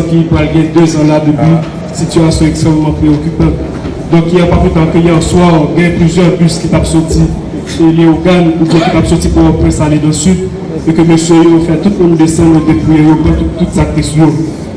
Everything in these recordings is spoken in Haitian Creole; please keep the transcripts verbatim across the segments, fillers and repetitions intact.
ki pral gen dezan la depi sitiyasyon ekstrèmman preokipan. Donk, yè pa pli ta ke yè swa, gen plizyè bis ki t ap soti, e, Leyogàn, oubyen ki t ap soti Pòtoprens ale nan sid, e ke mesye yo fè tout moun desann, yo depouye yo, pran tout, tout sa k te sou yo.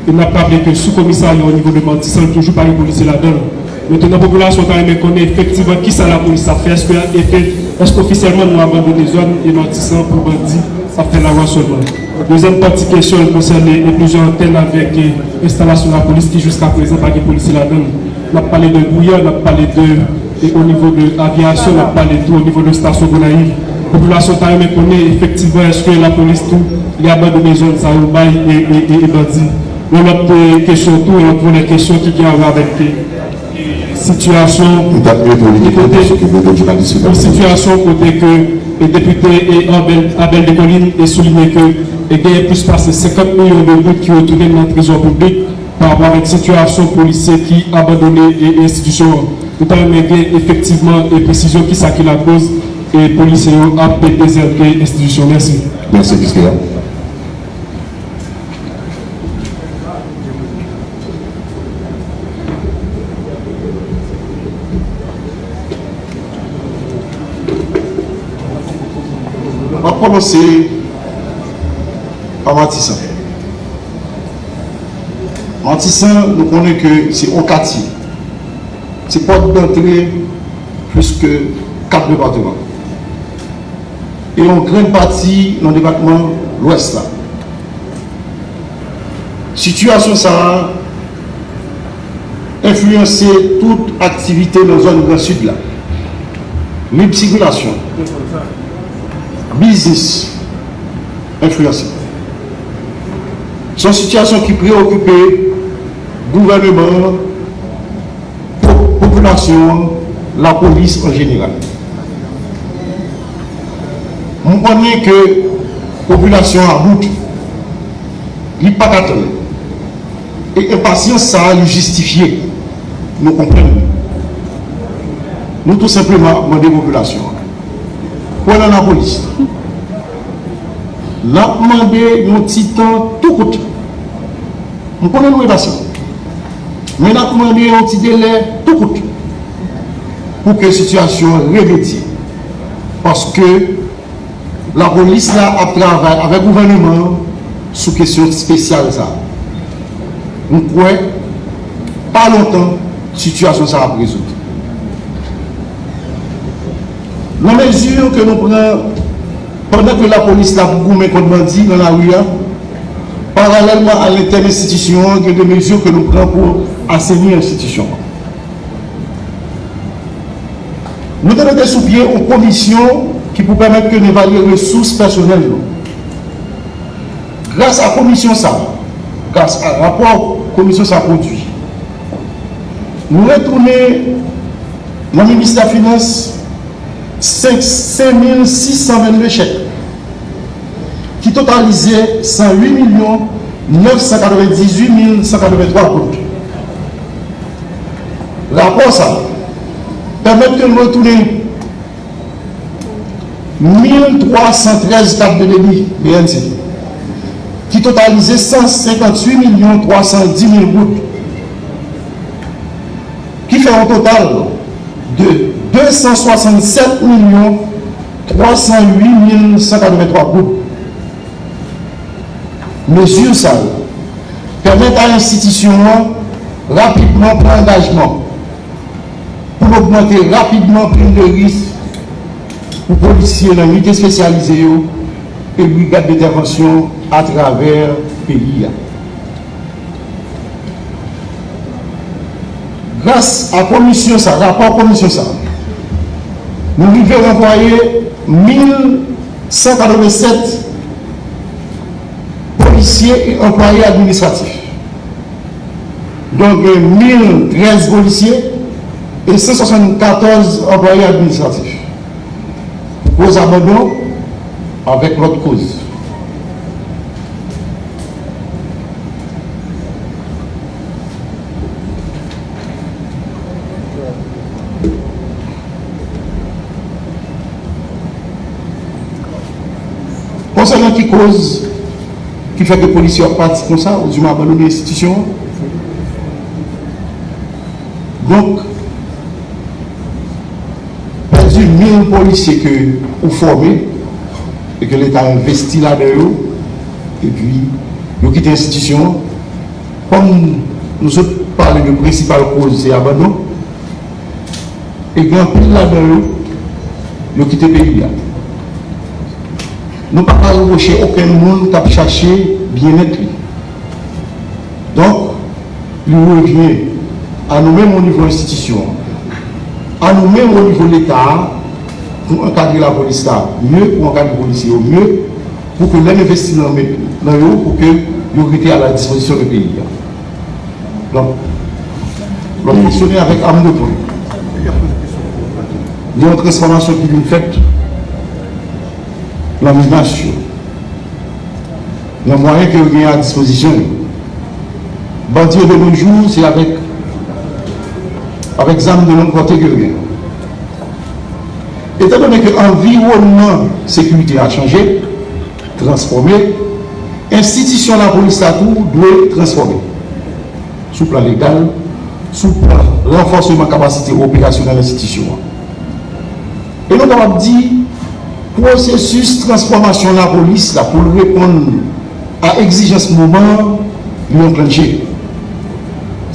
E n ap raple ke sou komisarya o nivo de Matisan, toujou pa gen polisye ladan l. Mentnan, popilasyon ta renmen konnen efektivman kisa lapolis ap fè. Èske, èske ofisyèlman nou abandone zòn e Matisan pou bandi ap fè lawa sèlman? Dezyèm pati kesyon, l konsène, e, plizyè antèn avèk, e, enstalasyon lapolis ki jiska prezan pa gen polisye ladan l. N ap pale de Gouya, n ap pale de, e, o nivo de Avyasyon, n ap pale tou o nivo de estasyon Gonayiv. Popilasyon ta renmen konnen efektivman èske lapolis tou li abandone zòn sa yo bay, e, e, e, e bandi. Yon lòt, e, kesyon tou, yon lòt volè kesyon ki gen a wè avèk, e, sitiyasyon, kote, yon sitiyasyon kote ke, e, depite, e, Abel, Abel Descollines, e, souliye ke, e, genyen plis pase senkant milyon de goud ki retounen nan trezò piblik pa rapò avèk sitiyasyon polisye ki abandone, e, enstitisyon an. Nou ta renmen gen efektivman, e, presizyon kisa ki lakoz, e, polisye yo ap, e, dezète enstitisyon. Mèsi. Mèsi, Kiskeya. M ap kòmanse pa Matisan. Matisan, nou konnen ke se yon katye. Se pòt dantre plis ke kat depatman. E yon grenn pati nan depatman Lwès la. Sitiyasyon sa a enfliyanse tout aktivite nan zòn Gran Sid la. Lib sikilasyon, biznis enfliyanse. Se yon sitiyasyon ki preokipe gouvèneman an, po-, popilasyon an, lapolis an jeneral. M konnen ke popilasyon an about, li pa ka tann. E enpasyans sa a, li jistifye. Nou konprann. Nou tou senpleman ap mande popilasyon an, kwè nan lapolis. N ap mande yon ti tan tou kout. M konnen nou enpasyan. Men n ap mande yon ti delè tou kout pou ke sitiyasyon an remedye. Paske lapolis la ap travay avèk gouvèneman an sou kesyon espesyal sa a. M kwè, pa lontan, sitiyasyon sa a ap rezoud. Nan mezi ke nou pran pandan ke lapolis la ap goumen kont bandi nan lari a, paralèlman a lentènstitisyon an, gen de mezi ke nou pran pou aseni enstitisyon an. Nou te mete sou pye yon komisyon ki pou pèmèt ke n evalye resous pèsonèl nou. Gras a komisyon sa, gras a rapò komisyon sa pwodui, nou retounen nan ministè finans senk, senk mil sis san vennde chèk, ki totalize san uit milyon nèf san katrevendizuit mil san katrevenntwa goud. Rapò sa pèmèt ke nou retounen mil twa san trèz kat de debi B N C, ki totalize san senkantuit milyon twa san dis mil goud, ki fè yon total de de san swasannsèt milyon twa san uit mil san katrevenntwa goud. Mezi sa yo pèmèt a enstitisyon an rapidman pran angajman pou l ogmante rapidman prim de risk pou polisye nan inite espesyalize yo e brigad dentèvansyon atravè peyi a. Gras a komisyon sa, rapò komisyon sa, nou rive ranvwaye mil san katrevennsèt polisye e anplwaye administratif. Donk, gen mil trèz polisye e san swasannkatòz anplwaye administratif. Pou koz abandon avèk lòt koz. Konsènan ki koz Ki fè ke polisye yo ap pati konsa, oubyen abandone enstitisyon an. Donk, pèdi mil polisye ke ou fòme e ke Leta envesti ladan yo, epi yo kite enstitisyon an. Kòm nou sot pale de prensipal koz se abandon, e gen anpil ladan yo, yo kite peyi a. Nou pa ka repwoche okenn moun k ap chache byennèt li. Donk, li revyen a nou menm o nivo enstitisyon an, a nou menm o nivo Leta a, pou ankadre lapolis la mye, pou ankadre polisye yo mye, pou ke lè n envesti nan, nan yo, pou ke yo rete a la dispozisyon de peyi a. Donk, l ap fonksyone avèk arm de poing. Gen yon transfòmasyon ki vin fèt nan menas yo, nan mwayen ke yo genyen a dispozisyon yo. Bandi yo de nos jours, se avèk, avèk zam de long pòte ke yo genyen. Etandone ke anviwònman sekirite a chanje, transfòme, enstitisyon lapolis la tou dwe transfòme. Sou plan legal, sou plan ranfòsman kapasite operasyonèl enstitisyon an. E nou kapab di, pwosesis transfòmasyon lapolis la pou l reponn a egzijans moman an, li anklanche.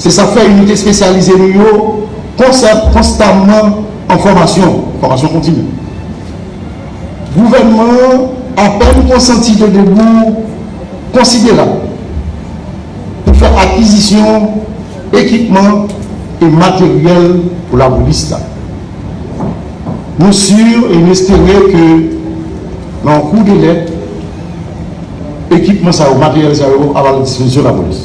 Se sa k fè inite espesyalize nou yo konsa, konstamman an fòmasyon, fòmasyon kontini. Gouvènman an apèn konsanti de debou konsiderab pou fè akizisyon ekipman e materyèl pou lapolis la. Nou si e n espere ke nan yon kou delè, ekipman sa yo, materyèl sa yo ap a la dispozisyon lapolis.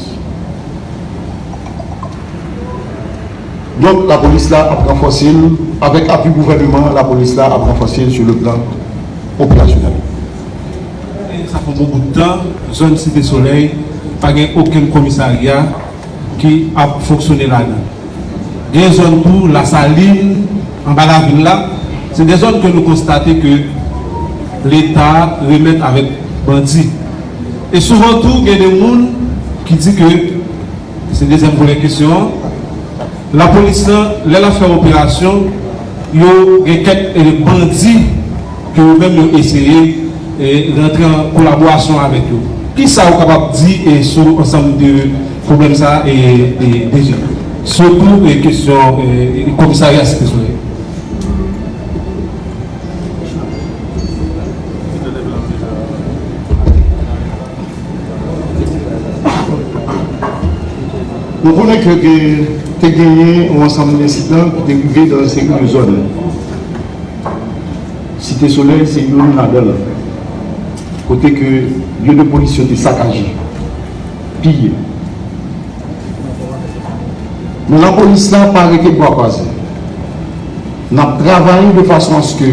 Donk, lapolis la ap ranfòse l, avèk apui gouvènman an, lapolis la ap ranfòse l sou le plan operasyonèl. E sa fè yon bon bout tan, zòn Site Solèy pa gen okenn komisarya ki ap fonksyone ladan. Gen zòn tou, Lasalin, anba lavil la, se de zòn ke nou konstate ke Leta remèt avèk bandi. E souvan tou, gen de moun ki di ke, se dezyèm volè kesyon an, lapolis lan, lè l ap fè operasyon, yo gen kèk, eh, bandi ke yo menm yo eseye, eh, rantre an kolaborasyon avèk yo. Kisa ou kapab di, eh, sou ansanm de pwoblèm sa a, eh, eh, D G? Sitou, eh, kesyon, eh, komisarya Site Solèy. Nou konnen ke gen, te genyen yon ansanm ensidan ki te rive nan yon seri de zòn. Site Solèy se youn ladan l, kote ke lye de polis yo te sakaje, piye. Men lapolis la pa rete bra kwaze. N ap travay de fason aske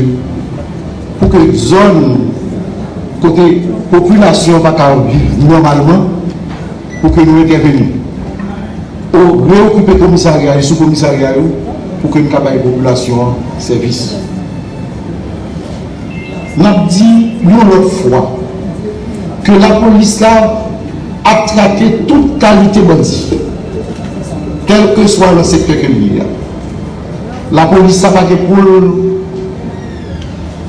pou ke zòn kote popilasyon an pa ka viv nòmalman, pou ke nou entèveni. Ou reokipe komisarya e sou komisarya yo, pou ke n ka bay popilasyon an sèvis. N ap di yon lòt fwa ke lapolis la ap trake tout kalite bandi, kèlkeswa nan sektè ke l ye a. Lapolis la pa gen pou l,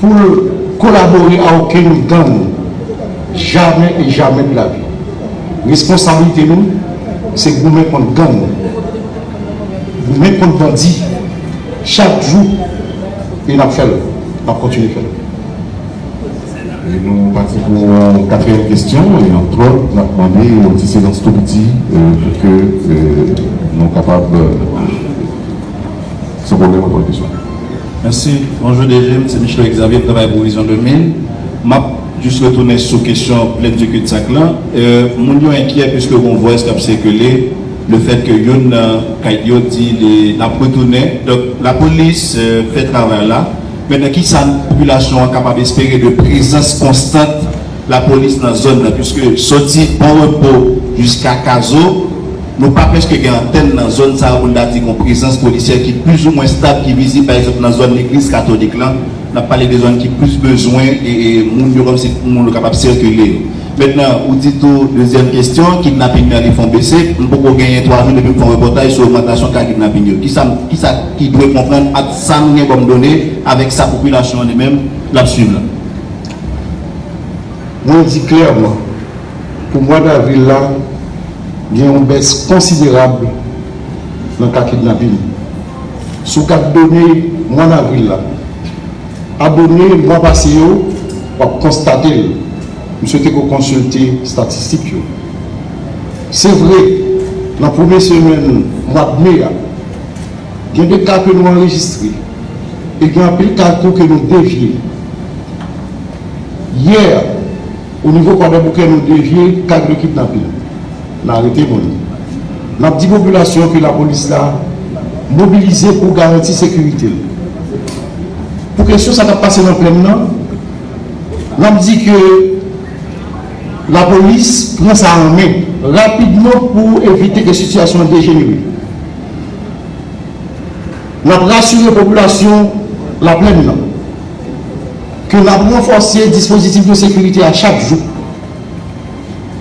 pou l kolabore a okenn gang, jamè e jamè de la vi. Responsablite nou, se goumen kont gang, goumen kont bandi, chak jou, e n ap fè l, n ap kontinye fè l. E nou pati pou yon katriyèm kesyon, e antròt, n ap mande yon ti silans tou piti, eh, pou ke, eh, nou kapab, eh, san pwoblèm, reponn kesyon. Mèsi. Bonjou, D G, m se Michel Xavier, m travay pou Vizyon de mil. M ap jis retounen sou kesyon plèn di cul-de-sac lan. Eh, moun yo enkyè piske gon vwès k ap sikile, lefètke youn nan kay yo di li, l ap retounen. Donk, lapolis, eh, fè travay la. Men nan kisa popilasyon an kapab espere de prezans konstant lapolis nan zòn nan, piske soti Bon Repo jiska Kazo, nou pa prèske gen antèn nan zòn sa a pou n ta di gon prezans polisyè ki plizoumwen stab, ki vizib, pa egzanp, nan zòn legliz katolik lan, n ap pale de zòn ki plis bezwen e, e moun yo kòmsi pou moun yo kapab sikile yo. Mentnan, ou di tou, dezyèm kesyon, kidnaping nan li fon bese. M poko genyen twa jou depi m fè yon repòtaj sou ogmantasyon ka kidnaping yo. Kisa, kisa ki dwe konprann ak sa nou gen kòm done avèk sa popilasyon an li menm l ap swiv la? Mwen di klèman, pou mwa davril la, gen yon bès konsiderab nan ka kidnaping. Si w gad done mwa davril la, a done mwa pase yo, w ap konstate l. M swete ke w konsilte estatistik yo. Se vre, nan premye semèn mwa me a, gen de ka ke nou anrejistre, e gen anpil ka tou ke nou devye. Yè, o nivo Kwadèboukè, nou devye ka de kidnaping. N arete moun. N ap di popilasyon ke lapolis la mobilize pou garanti sekirite l. Pou kesyon sa k ap pase nan plèn nan, n ap di ke lapolis pran sa an men rapidman pou evite ke sitiyasyon an dejenere. N ap rasire popilasyon Laplèn nan ke n ap ranfòse dispozitif de sekirite a chak jou.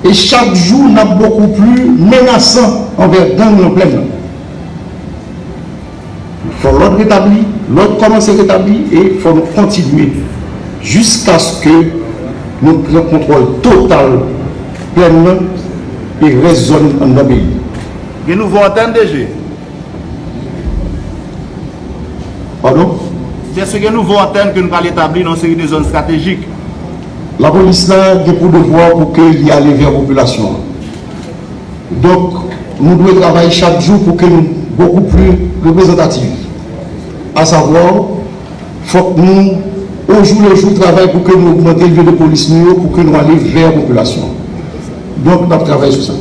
E chak jou, n ap bokou pli menasan anvè gang nan plèn nan. Fò lòd retabli, lòd kòmanse retabli e fò nou kontinye jiskaske nou pran kontwòl total plèn nan e rès zòn anndan peyi. Gen nouvo antèn, DG? Padon? Èske gen nouvo antèn ke nou pral etabli nan yon seri de zòn estratejik? Lapolis la gen pou devwa pou ke li ale vè popilasyon an. Donk, nou dwe travay chak jou pou ke nou bokou pli reprezantatif. Asavwa, fòk nou, o jou le jou, travay pou ke nou ogmante lye de polis nou yo, pou ke nou ale vè popilasyon an. Donk, n ap travay sou sa.